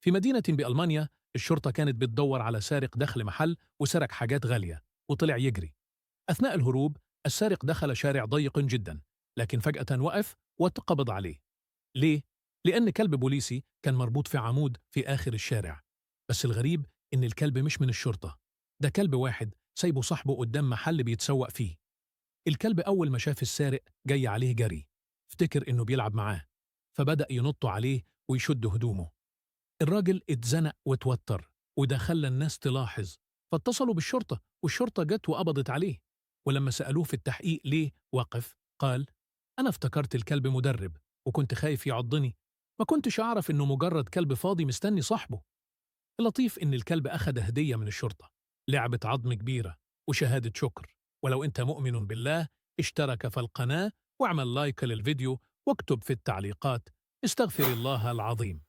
في مدينة بألمانيا الشرطة كانت بتدور على سارق دخل محل وسرق حاجات غالية وطلع يجري. أثناء الهروب السارق دخل شارع ضيق جدا، لكن فجأة وقف واتقبض عليه. ليه؟ لأن كلب بوليسي كان مربوط في عمود في آخر الشارع. بس الغريب إن الكلب مش من الشرطة، ده كلب واحد سايبه صاحبه قدام محل بيتسوق فيه. الكلب أول ما شاف السارق جاي عليه جري، افتكر إنه بيلعب معاه، فبدأ ينط عليه ويشد هدومه. الراجل اتزنق واتوتر، وده خلى الناس تلاحظ، فاتصلوا بالشرطة، والشرطة جت وقبضت عليه. ولما سألوه في التحقيق ليه وقف، قال: أنا افتكرت الكلب مدرب وكنت خايف يعضني، ما كنتش أعرف إنه مجرد كلب فاضي مستني صاحبه. اللطيف إن الكلب أخد هدية من الشرطة، لعبة عظم كبيرة وشهادة شكر. ولو أنت مؤمن بالله اشترك في القناة واعمل لايك للفيديو واكتب في التعليقات استغفر الله العظيم.